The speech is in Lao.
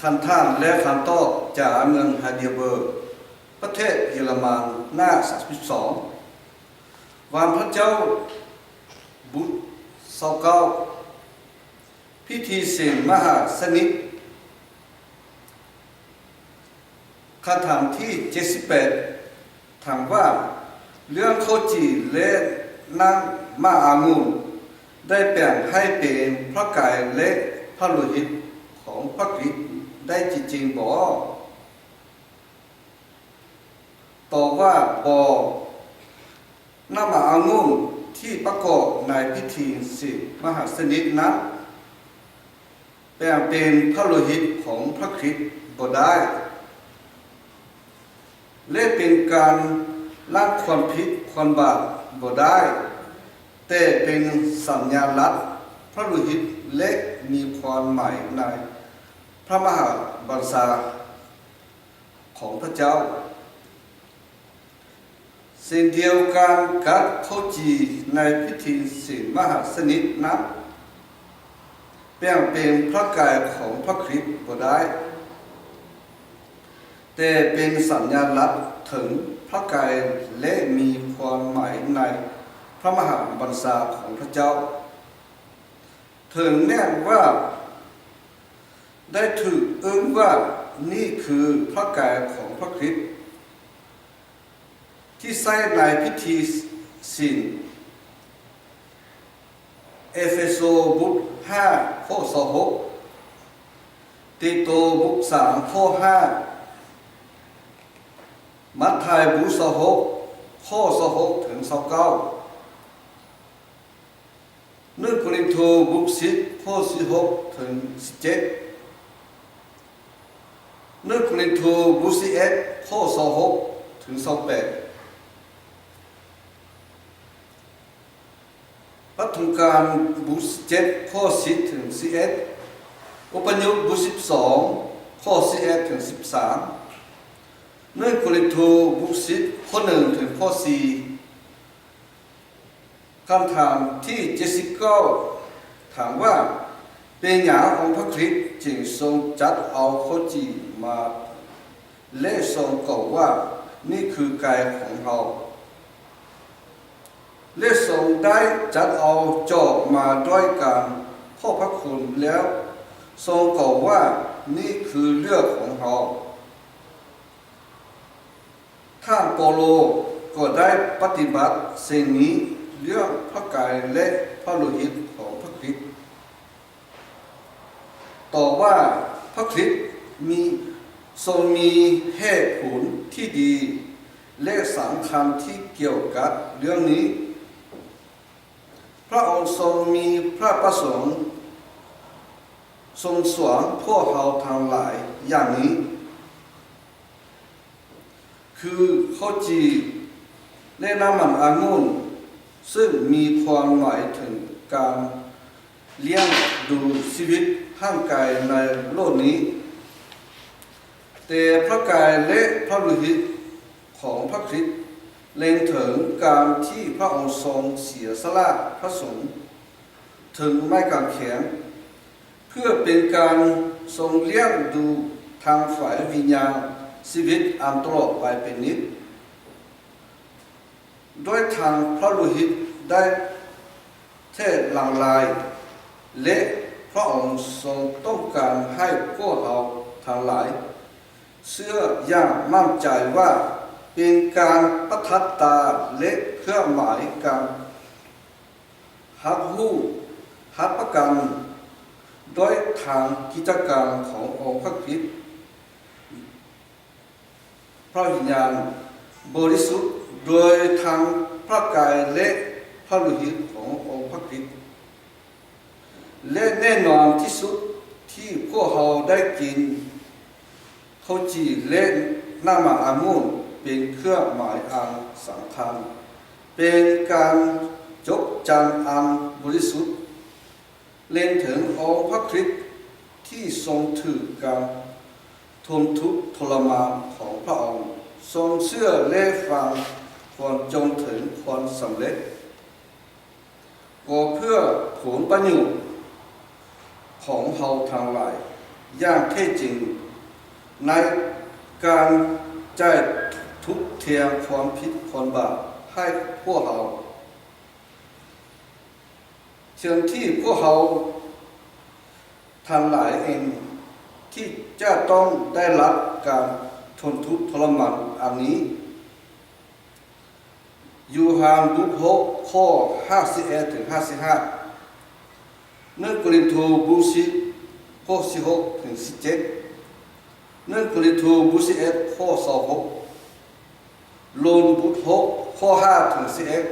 ຄັນຖາມ ແລະ ຄຳຕອບ ຈາກເມືອງໄຮເດເບີກ ປະເທດເຢຍລະມັນ ໜ້າສາມສິບສອງ. ວັນພະເຈົ້າບຸດຊາວເກົ້າ ພິທີສິນມະຫາສະນິດ. ຄຳຖາມທີເຈັດສິບແປດ ຖາມວ່າ ເລື່ອງເຂົ້າຈີ່ ແລະ ນ້ຳໝາກອະງຸ່ນ ໄດ້ແປງໃຫ້ເປັນພະກາຍ ແລະ ພະໂລຫິດຂອງພະຄຣິດໄດ້ຈິງໆບໍ? ຕອບວ່າ ບໍ່. ນ້ຳໝາກອະງຸ່ນທີ່ປະກອບໃນພິທີສິນມະຫາສະນິດນັ້ນ ແປງເປັນພະໂລຫິດຂອງພະຄຣິດບໍ່ໄດ້ ແລະ ເປັນການລ້າງຄວາມຜິດຄວາມບາບບໍ່ໄດ້, ແຕ່ເປັນສັນຍາລັກພະໂລຫິດ ແລະ ມີຄວາມໝາຍໃນພະມະຫາບັນຊາຂອງພະເຈົ້າ. ເຊັ່ນດຽວກັນກັບເຂົ້າຈີ່ໃນພິທີສິນມະຫາສະນິດນັ້ນ ແປງເປັນພະກາຍຂອງພະຄຣິດບໍ່ໄດ້, ແຕ່ເປັນສັນຍາລັກເຖິງພະກາຍ ແລະ ມີຄວາມໝາຍໃນພະມະຫາບັນຊາຂອງພະເຈົ້າ. ເຖິງແມ່ນວ່າໄດ້ຖືກເອີ້ນວ່ານີ້ຄືພະກາຍຂອງພະຄຣິດ ທີ່ໃຊ້ໃນພິທີສິນ ເອເຟໂຊບົດຫ້າ ຂໍ້ຊາວຫົກ, ເຕໂຕບົດສາມ ຂໍ້ຫ້າ, ມັດທາຍບົດຊາວຫົກ ຂໍ້ຊາວຫົກເຖິງຊາວເກົ້າ. ໜຶ່ງໂກລິນໂທບົດສິບ ຂໍ້ສິບຫົກເຖິງສິບເຈັດ, ໜຶ່ງໂກລິນໂທບົດສິບເອັດ ຂໍ້ຊາວຫົກເຖິງຊາວແປດ, ປະຖົມການບົດສິບເຈັດ ຂໍ້ສິບເຖິງສິບເອັດ, ອົບພະຍົບບົດສິບສອງ ຂໍ້ສິບເອັດເຖິງສິບສາມ, ໜຶ່ງໂກລິນໂທບົດສິບ ຂໍ້ໜຶ່ງເຖິງຂໍ້ສີ່. ຄຳຖາມທີເຈັດສິບເກົ້າ ຖາມວ່າ ເປັນຫຍັງອົງພະຄຣິດຈຶ່ງຊົງຈັດເອົາເຂົ້າຈີ່ມາ ແລະ ຊົງກ່າວວ່າ ນີ້ຄືກາຍຂອງເຮົາ ແລະ ຊົງໄດ້ຈັດເອົາຈອກມາດ້ວຍການຂອບພະຄຸນ ແລ້ວຊົງກ່າວວ່າ ນີ້ຄືເລືອດຂອງເຮົາ? ທ່ານເປາໂລກໍໄດ້ປະຕິບັດເຊັ່ນນີ້ເລື່ອງພະກາຍ ແລະ ພະໂລຫິດຂອງພະຄຣິດ. ຕໍ່ວ່າ ພະຄຣິດມີ ຊົງມີເຫດຜົນທີ່ດີ ແລະ ສຳຄັນທີ່ກ່ຽວກັບເລື່ອງນີ້. ພະອົງຊົງມີພະປະສົງຊົງສອນພວກເຮົາທັງຫຼາຍຢ່າງນີ້ ຄືເຂົ້າຈີ່ ແລະ ນ້ຳມັນອະງຸ່ນ, ເຊິ່ງມີຄວາມໝາຍເຖິງການລ້ຽງດູຊີວິດຮ່າງກາຍໃນໂລກນີ້. ແຕ່ພະກາຍ ແລະ ພະໂລຫິດຂອງພະຄຣິດ ເລັງເຖິງການທີ່ພະອົງຊົງເສຍສະຫຼະພະສົງເຖິງໄມ້ກາງເຂນ ເພື່ອເປັນການຊົງລ້ຽງດູທາງຝ່າຍວິນຍານຊີວິດອັນຕະຫຼອດໄປເປັນນິດ. ດ້ວຍທາງພະໂລຫິດໄດ້ແທ້ຫຼັງຫຼາຍ ແລະ ພະອົງຊົງຕ້ອງການໃຫ້ພວກເຮົາທັງຫຼາຍເຊື່ອຢ່າງໝັ້ນໃຈວ່າ ເປັນການປະທັບຕາ ແລະ ເພື່ອໝາຍການຮັບຮູ້ຮັບປະກັນ ດ້ວຍທາງກິດຈະການຂອງອົງພະຄຣິດ ພະວິນຍານບໍລິສຸດ ໂດຍທາງພະກາຍ ແລະ ພະໂລຫິດຂອງອົງພະຄຣິດ. ແລະ ແນ່ນອນທີ່ສຸດທີ່ພວກເຮົາໄດ້ກິນເຂົ້າຈີ່ ແລະ ນ້ຳໝາກອະງຸ່ນ ເປັນເຄື່ອງໝາຍອັນສຳຄັນ ເປັນການຈົບຈັນອັນບໍລິສຸດ ເລັງເຖິງອົງພະຄຣິດທີ່ຊົງຖືກການທົນທຸກທໍລະມານຂອງພະອົງ, ຊົງເຊື່ອ ແລະ ຟັງຄວນຈົງເຖິງຄວາມສຳເລັດ ກໍເພື່ອຜົນປະໂຫຍດຂອງເຮົາທັງຫຼາຍ. ຢ່າງແທ້ຈິງ ໃນການຈ່າຍທົດແທນຄວາມຜິດຄວາມບາບໃຫ້ພວກເຮົາ, ເຊິ່ງທີ່ພວກເຮົາທັງຫຼາຍເອງທີ່ຈະຕ້ອງໄດ້ຮັບການທົນທຸກທໍລະມານອັນນີ້. ໂຍຮານບົດຫົກ ຂໍ້ຫ້າສິບເອັດເຖິງຫ້າສິບຫ້າ, ໜຶ່ງໂກລິນໂທບົດສິບ ຂໍ້ສິບຫົກເຖິງສິບເຈັດ, ໜຶ່ງໂກລິນໂທບົດສິບເອັດ ຂໍ້ຊາວຫົກ, ໂຣມບົດຫົກ ຂໍ້ຫ້າເຖິງສິບເອັດ,